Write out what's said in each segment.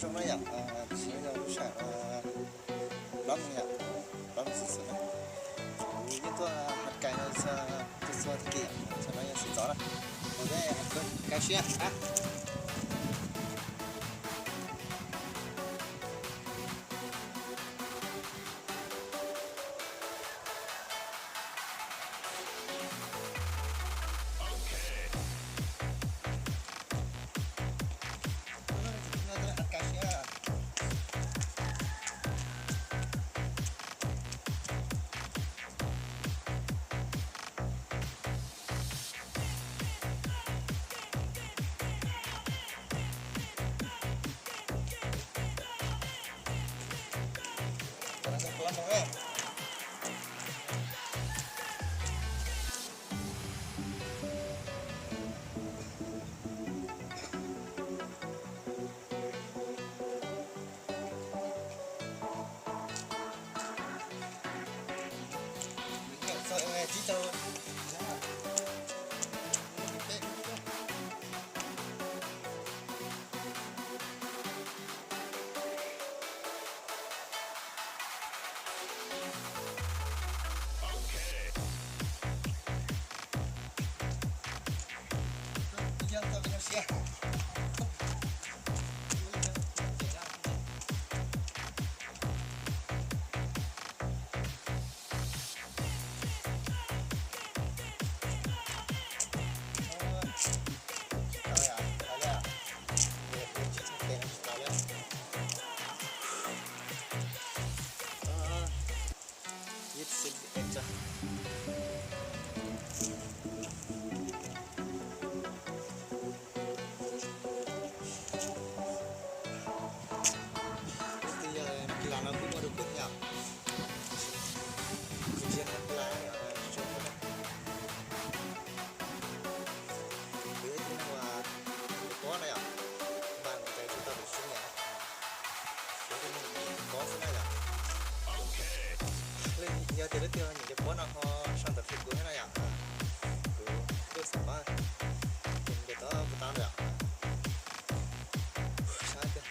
Zoo na yom, tam sim no yog lub sij hawm plaub moos yom, plaub moos xwb xwb na. Kuv yeej tuaj hais kais no txhua txhua tag kis yom, tam sim no yog sib ntxov na. Ua peb hais kais siab na. Tus yog kis las no kuj muaj rau kuv thiab yom. Kuv ntsia no kis las no tsis tshua muaj na. Kuv yog ib tug neeg uas nyob pob na yom, mas nws cais tsis tau tus xyoo yom. Kuv yog ib tug neeg nyob pob xwb na yom. Yog tias leej twg nyob pob no ho sau ntawv qhia kuv thiab na yom. Kuv kuj xav pab, ces ntes tau kuv tau na yom. Sab tiag.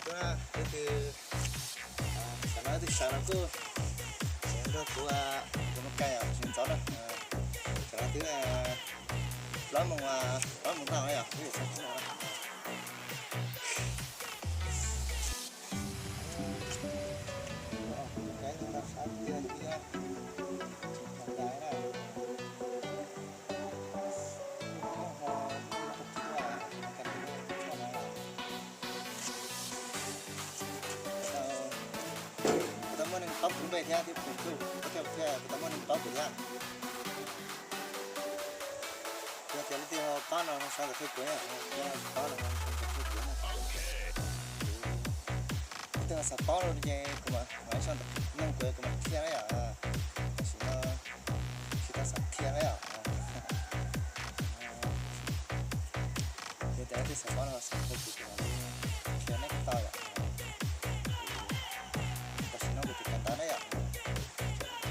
Tus na, leej twg, xav no leej twg sawv no kuj nrog kuv, kuv mus kais yom, tsis ntxov na. Cov no twb plaub moos, plaub moos tag no yom, twb yuav txog hnub no na. Kuv tau muaj neeg paub kuv lub npe thiab, thiab kuv thiaj, kuv tau muaj neeg paub kuv thiab. Yog tias leej twg ho paub no sau ntawv qhia kuv, yog tsis paub no sau ntawv qhia kuv na. Leej twg ho xav paub no ces kuv mam sau ntawv, nug kuv kuv mam qhia na yom. Tam sim no tsis tau xav qhia na yom. Yog tias leej twg xav paub no xav qhia kuv, kuv mam li qhia nej tau yom. Tam sim no kuv tus kab ntawv na yom,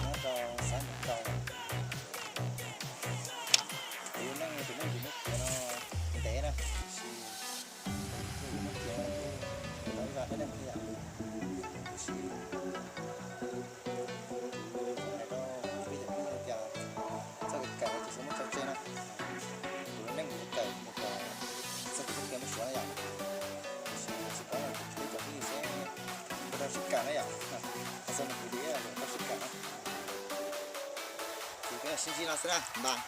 nyob rau xab nus rau yom. Kuv neej, tus neej kuv muab piav no ntev na, tiam sis kuv muab piav no kuj tau ib zaj dab neeg thiab yom. Tiam sis kuv hais rau peb cov phooj ywg tias txoj kev kawm no ces txhob muab tso tseg na. Kuv lub neej kuv yuav kawm mus kom txog kuv txoj kev muaj suav na yom. Tiam sis tsis paub no kuv peb cov phooj ywg seb puas tau sib kawm na yom. Hais txog ntawm kuv ces yuav tau sib kawm na. Ces peb sib ntsib no xwb na, npam.